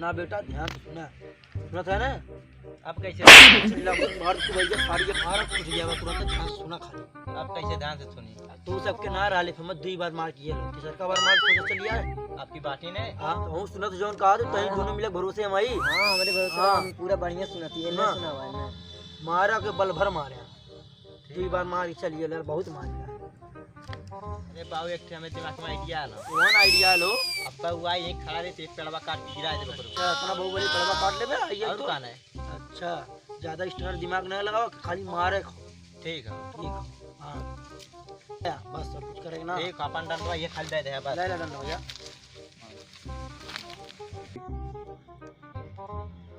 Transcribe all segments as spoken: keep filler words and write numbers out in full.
हाँ बेटा, ध्यान से सुना। सुनत है ना? अब कैसे? चिल्ला मत, मार तू भैया, फाड़ के मार, कुछ गया बा तुरंत, ध्यान से सुना खाली। अब कैसे ध्यान से सुनी? तू सबके ना रहले, फिर मैं दुई बार मार किए लो। तीसरका बार मार सोचा चलिया। आपकी बाटी ने? हाँ, तो हूँ सुनत जौन कहा तो तहीं हाँ। दोनों मिले भरोसे हम आई। हाँ, हमरे भरोसे हाँ। हम पूरा बढ़िया सुनती है, ना हाँ। सुनावा है, ना। मारा के बल भर मारे। दुई बार मार के चलिए, लड़ बहुत मार गया। अरे बाबू, एक ठे हमें दिमाग में idea आलो। कौन idea आलो? अब बाबू आई, यहीं खड़ा रहे, तो एक पेड़वा काट के गिरा दे बकरो। अच्छा, इतना बाहुबली पेड़वा काट लेबे, आइए और तो। कौन है? अच्छा, ज्यादा extra दिमाग नहीं लगाओ, खाली मारे खाओ। ठीक है। ठीक है, हाँ। या, बस और कुछ करेगा ना? ठीक, अपन डंडवा ये खाली दे दे, बस। ले ले डंडवा, या।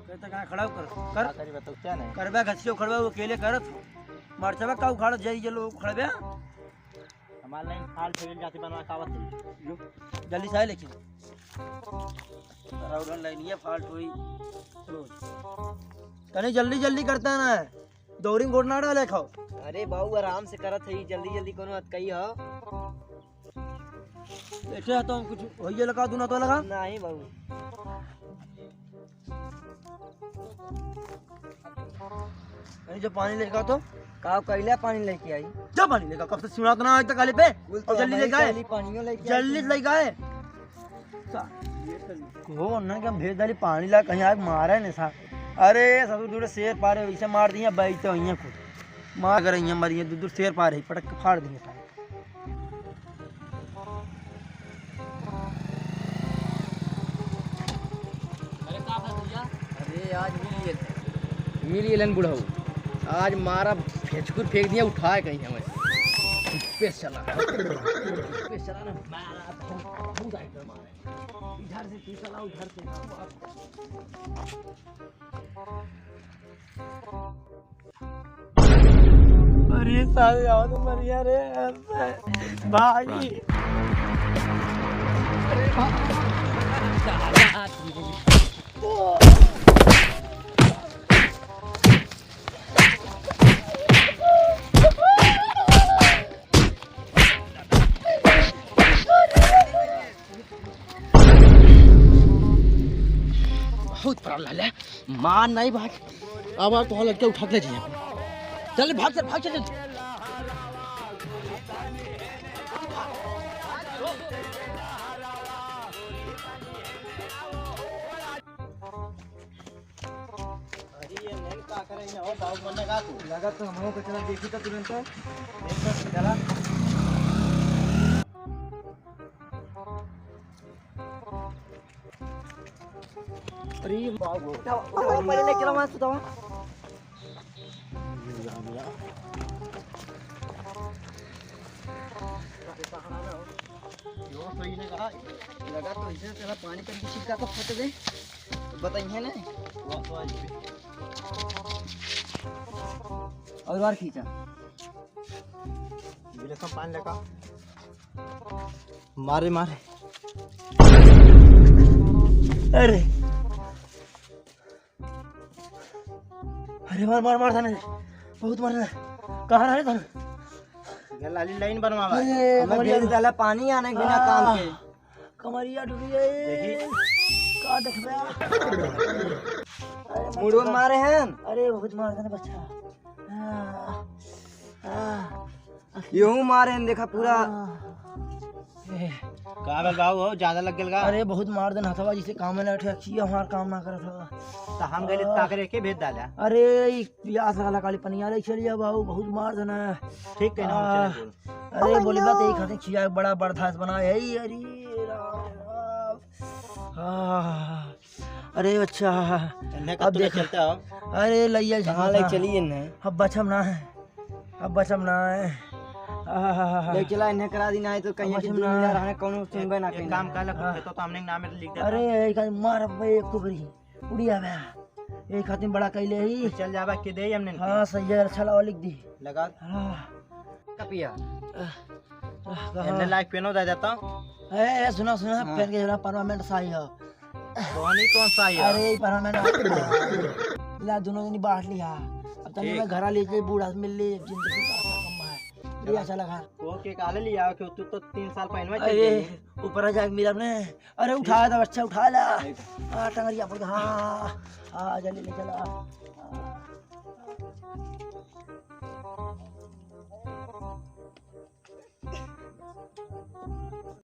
कहता कहाँ खड़ा हो कर, कर। का करी बताओ, क्या नहीं? करबा घसियो खड़बा, वो अकेले करत हो। मरचबा का उखाड़ जाई, ये लोग खड़बे। हमार लाइन फाल फेल जाती बनवा कावत है। जो, जल्दी से आए लेकिन। राउडन लाइन ये फाल्ट हुई। रोज। तनी जल्दी जल्दी करता ना। दौरी में गोड़ ना डाले खाओ। अरे बाबू, आराम से करत है, जल्दी जल्दी कोनो अतकई हो। देखे तो हम कुछ होइए लगा, दूना तो लगा। नहीं बाबू। अरे जो पानी लेके आओ तो। का कैला पानी लेके आई? जा पानी लेके आओ, कब से सुनात ना आज तक आले पे। कुल तो और जल्दी हमारी लेके आए। कैली पानियो लेके आई। जल्दी से लेके आए। सा-, ये तो नहीं। हो ना कि हम भेज डाली पानी ला, कहीं आग मारे नहीं सा। अरे सब दूर शेर पारे वैसे मार दिया, बैठते हुई हैं खुद। मार अगर यहाँ मरी है, दूर दूर शेर पारे, पटक के फाड़ दिए सारे। अरे का बात भैया? अरे आज मिल गेल, मिल गेलन बुढ़ऊ। आज मारा फेचकुर फेंक दिया उठाए कहीं हमें। पे चला, पे चला ना, मारा बहुत, बहुत आइटम मारे। इधर से तू चला, उधर से ना। अरे साले, आओ तो मरिया रे, भाई। अरे भाई। बहुत problem है, मार नहीं भाग। अब आप तो लड़के उठा के ले जाइए। चल भाग, चल भाग, चल, चल। अरे ये नहीं का करे, ये और दाऊ बनने का तू? लगा तो हमको कचरा देखी तो तुरंत। देख तो चला। अरे बाबू। पहले लेके रहो, मस्त दवा। यो सही ने कहा। लगा तो इसे तेरा पानी करके छिड़का तो फट दे। तो बताइए ना। और बार खींचा। गिलास में पानी लेका। मारे, मारे। अरे। अरे मार, मार, मार थाने। बहुत मार रहा है। कहाँ रहे थाने? गलाली लाइन बनवावा। अरे, हमें कमरिया भेज डाला पानी आने के बिना काम के। कमरिया डूबी है। देखी। का देखबे? अरे, मत मुड़ो कर। मारे हैं। अरे, बहुत मार देने बच्चा। आ, आ, यूं मारे हैं, देखा पूरा। आ। ए। का भेल बाबू हो, ज्यादा लग गेल का? अरे, बहुत मार देन हथवा, जिसे काम में ना उठे, खिया हमार काम ना करत हवा। तो हम गइली तो का करे, के भेज डाला? अरे, ई प्यास वाला काली पनिया ले चलिया बाबू, बहुत मार देना। ठीक कहना हो, आ, चले बोल। अरे, बोली बात यही खातिर खिया बड़ा बर्दाश्त बना है, अरे राम, राम। आ, अरे अच्छा। इन्हें अब कब देख। चलता हो? अरे लइया कहाँ ले चली इन्हें? अब बचम ना है, अब बचम ना है। आहा। ले चला इन्हें करा दी, ना है तो कहीं अब बचम ना है। रहने कौनो सुनबे ना एक कहीं। काम कर ले, हाँ। तो, तो हमने नाम लिख देता। अरे एक मार बे एक तो बरी उड़िया बे। एक हाथ में बड़ा कैले ही। तो चल जाबा के दे हमने। हाँ सही है, अच्छा लावा लिख दी। लगा। हाँ। कपिया। आह, आह, एन्ने लाइक पेनो दे देता। ए, ए, सुना, सुना, हाँ। पेन के जरा परमानेंट साई हो। कौन ही कौन साई हो? अरे, ई परमानेंट। ला, दोनों जनी बांट लिया। अब तनी ठीक। मैं घरा ले के बूढ़ा से मिल ले, जिंदगी का आशा कम है। लिया चला घर। वो के काले लिया कि तू तो तीन साल पहले चल अरे, गई। ऊपर जाके मिला हमने। अरे, उठा दे बच्चा, उठा ला। हाँ, टंगरिया पड़ गया। हाँ, हाँ, जल्दी ले चला।